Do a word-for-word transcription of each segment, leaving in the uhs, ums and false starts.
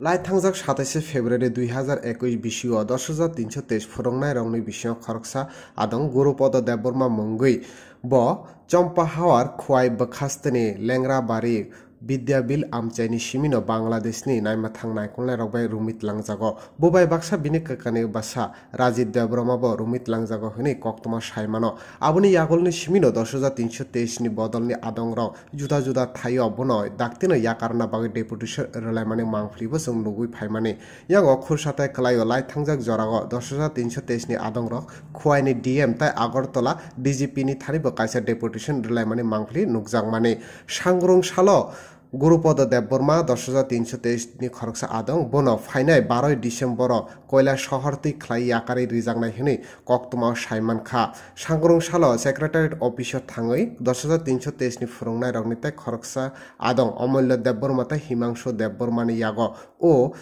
Lai thangjak satais February dui hazar ekush bisio dos hajar tinso teis phwrwngnairokni bisingo khoroksa adong Gurupodo Debbarma mungwi. Bo Chompahawar Khwai bwkhasteni Lengrabari Bidyabil amchaini simino Bangladeshni naima thang naikolnairok bai rumit langjago. Bo bai baksa bini kwkani bwsa Rajit Debbarma bo rumit langjago hwnwi koktwma sai mano. Aboni yagulni simino dos hajar tinso teis ni bodolni adongrok juda juda thaio bono daktino yakarna bagwi deputation rwlaimani mangpili bo chwng nugwi phaimani. Yango khursa tei kwlaio lai thangjak jorao dos hajar tinso teis ni adongrok Khwaini D M tei Agartala D G P ni thani bo kaisa deputation rwlaimani mangpili nukjakmani. Sangrung salo Gurupodo Debbarma dos hajar tinso teis ni khoroksa adong, bono phainai baroi December o Koila sohor twi khlai yakarwi rijaknai hwnwi koktwmao sai mankha. Sangrung salo Secretariat Office o thangwi dos hajar tinso teis ni phwrwngnairokni tei khoroksa adong Omolyo Debbarma tei Himangshu Debbarmani yago o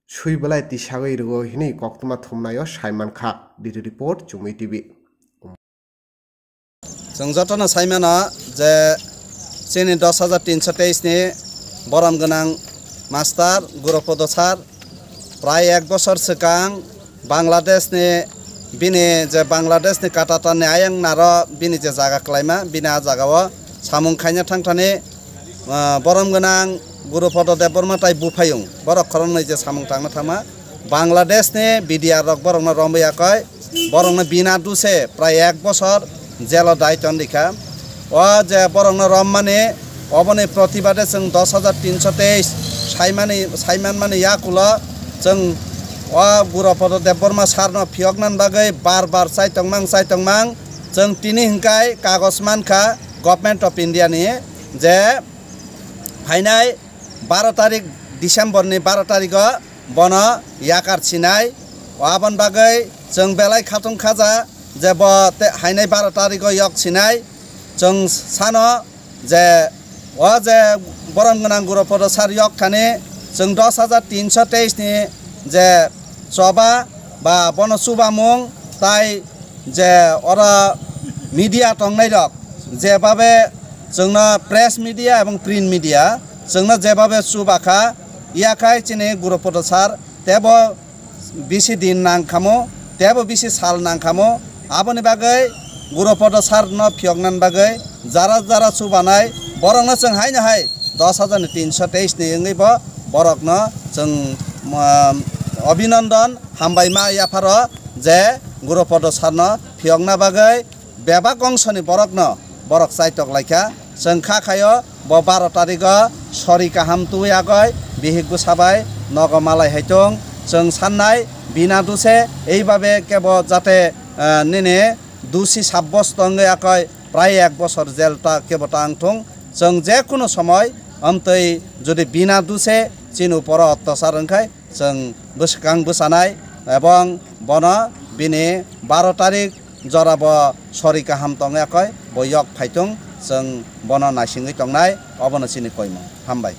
swi belai tisagwi rwo hwnwi koktwma thumnaio sai mankha. Video report, Chumui T V. Chwng jotono sai mano je chini dos hajar tinso teis ni borom gwnang master Gurupodo sir prai ek bosor swkang Bangladesh ni bini je Bangladesh ni Katatar ni ayang naro bini je jaga kwlaima bini a jaga o samung khaina thangthani, ah, borom gwnang Gurupodo Debbarma tai buphayung borok khoroknwi je samung tangna thangma Bangladesh ni B D R rok borokno romwi yakoi borokno bina duse prai ek bosor jelo dai ton rikha. O je borokno rommani oboni protibade chwng dos hajar tinso teis saimani saimanmani yakulo chwng o Gurupodo Debbarma sir no phiyoknani bagwi bar bar chaitokmang chaitokmang chwng tini hwnkhai kagoj mankha Government of India ni je phainai baro tarik December ni baro tarigo bono yakar sinai. O aboni bagwi chwng belai khatung khaja je bo te hainai baro tarigo yok sinai. Chwng sano je o je borom gwnang Gurupodo sir yok thani chwng dos hajar tinso teis ni je choba ba bono chubamung tai je oro media tongnai rok jebabe chwngno press media ebong print media chwngno jebabe chubakha yakhai chini Gurupodo sir tebo bisi din nangkhamo tebo bisi sal nangkhamo aboni bagwi Gurupodo sir no phiyoknani bagwi jara jara chubanai borokno chwng haino hai dos hajar ni tinso teis ni wngwi bo borokno chwng, um, abhinandan hambai ma yapharo je Gurupodo sir no phiyokna bagwi bebak ongsoni borokno borok chaitok laikha. Chwng kha khaio bo baro tarigo sori kaham twi agoi bihik bwsa bai nogo malai hai tong. Chwng sannai bina duse eibabe kebo jate, ah, nini dusi sabbos tongwi akoi prai ek bosor jel ta kebo tang thung. Chwng je kunu somoi amtwi jodi bina duse chini uporo ottosar wngkhai chwng bwskang bwsanai ebong bono bini baro tarik jora bo sori kaham tongwi akoi bo yok phaitung chwng bono naisingwi tongnai obono chini koimung. Hambai.